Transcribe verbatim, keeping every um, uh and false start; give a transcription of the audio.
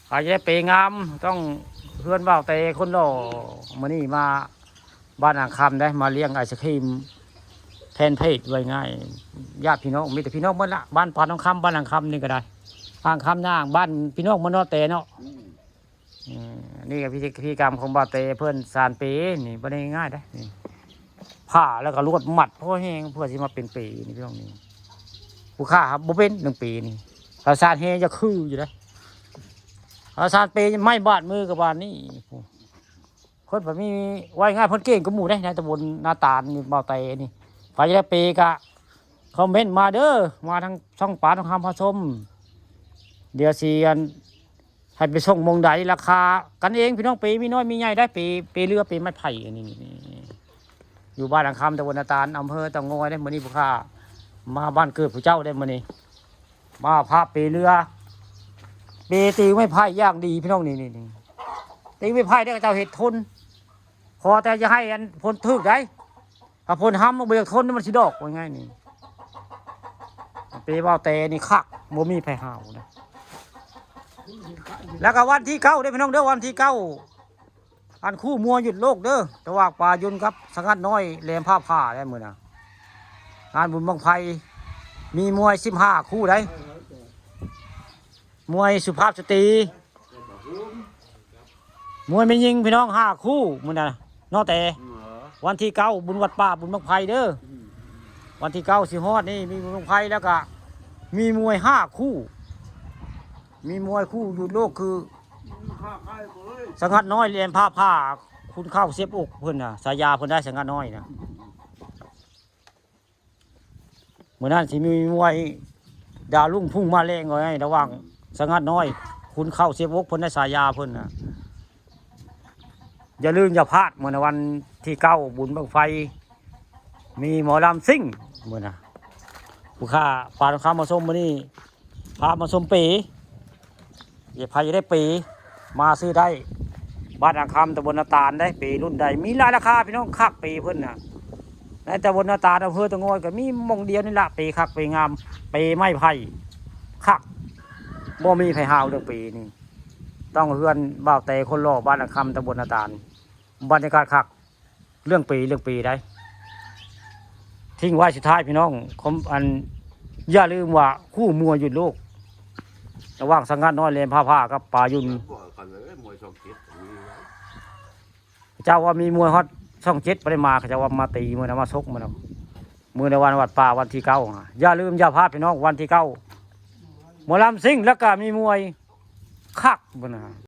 ใครจะได้เปงาม ต้องเฮือนบ่าวแต่คนหล่อ มื้อนี้มาบ้านอ่างคำได้ มาเลี้ยงไอศครีมแพนเพจไว้ง่าย ญาติพี่น้อง มีแต่พี่น้องหมดละ บ้านปานทองคำ บ้านอ่างคำนี่ก็ได้ อ่างคำย่าง บ้านพี่น้องหมดเนาะแต่เนาะ อืม อืม นี่ก็พิธีพิธีกรรมของบ่าวแต่เพิ่นสานเป นี่บ่ได้ง่ายเด้ นี่ ผ้าแล้วก็ลวดมัดพอแฮง เพื่อสิมาเป็นเป นี่พี่น้อง นี่ ผู้ข้าครับ บ่เป็นหนึ่งเป นี่ ถ้าสานแฮงจะคืออยู่เด้ ถ้าสานเป ไม้บาดมือกับบ้านนี่ เพิ่นบ่มี ไว้ง่าย เพิ่นเก่งกว่าหมู่เด้ ในตำบลนาตาลนี่ บ่าวแต่นี่ ไผจะได้เปกะ คอมเมนต์มาเด้อ มาทางช่องปานทองคำพาชม เดี๋ยวสิอัน ให้ไปส่งหม่องใด ราคากันเองพี่น้อง เปมีน้อยมีใหญ่ได้ เป เปเรือ เปไม้ไผ่ อันนี้ นี่ นี่ อยู่บ้านอ่างคำ ตำบลนาตาล อำเภอเต่างอยได้ มื้อนี้ผู้ข้ามาบ้านเกิดผู้เจ้าได้ มื้อนี้ มาพาเปเรือ เปตีไม้ไผ่อย่างดีพี่น้อง นี่ นี่ นี่ ตีไม้ไผ่ได้ เจ้าเฮ็ดทน ขอแต่อย่าให้อันฝนถึกได้ ถ้าฝนห้ำมันบ่อยากทน มันสิดอก ว่าง่ายนี่ เปบ่าวแต่นี่คัก บ่มีไผหาวนะ แล้วก็วันที่เก้าเด้อพี่น้องเด้อ วันที่เก้า อันคู่มวยหยุดโลกเด้อ ระหว่างป่ายุนกับสงัดน้อย แหลมผ้าผ่าได้มื้อนะ งานบุญบั้งไฟ มีมวยสิบห้าคู่ได้ มวยสุภาพสตรี มวยแม่ยิงพี่น้องห้าคู่มื้อนะ เนาะแต่ วันที่เก้า บุญวัดป่า บุญบั้งไฟเด้อ วันที่เก้าสิฮอดนี่ มีบุญบั้งไฟ แล้วก็มีมวยห้าคู่ มีมวยคู่หยุดโลกคือ สงัดน้อย แหลมผ้าผ่า คุณเข้าเสียบอกเพิ่นนะ ฉายาเพิ่นได้ สงัดน้อยนะ มื้อนั้นสิมีมวยดาวรุ่งพุ่งมาแรงเลย ระหว่างสงัดน้อย คุณเข้าเสียบอกเพิ่นได้ ฉายาเพิ่นนะ อย่าลืมอย่าพลาด มื้อนะ วันที่เก้า บุญบั้งไฟ มีหมอลำซิ่ง มื้อนะ ผู้ข้าปานคำมาชมมื้อนี้ พามาชมเป อย่าไผจะได้เป มาซื้อได้ บ้านอ่างคำ ตำบลนาตาลได้ เปรุ่นใด มีหลายราคาพี่น้อง คักเปเพิ่นนะ ในตำบลนาตาล อำเภอเต่างอย ก็มีหม่องเดียวนี่ละ เปคักเปงาม เปไม้ไผ่ คัก บ่มีไผหาวเรื่องเปนี่ ต้องเฮือนบ่าวแต่คนหล่อ บ้านอ่างคำ ตำบลนาตาล บรรยากาศคัก เรื่องเป เรื่องเปได้ ทิ้งไว้สุดท้ายพี่น้อง คอม อัน อย่าลืมว่าคู่มวยหยุดโลก ระหว่างสงัดน้อย แหลมผ้าผ่า กับป่ายุน บอกกันเลย มวยช่องเจ็ดมีไว้ เจ้าว่ามีมวยฮอดช่องเจ็ดบ่ได้มา เขาเจ้าว่ามาตีมื้อนะ มาชกมื้อนะ มื้อในวันวัดป่า วันที่เก้า อย่าลืมอย่าพลาดพี่น้อง วันที่เก้า หมอลำซิ่ง แล้วก็มีมวยคักมื้อนะ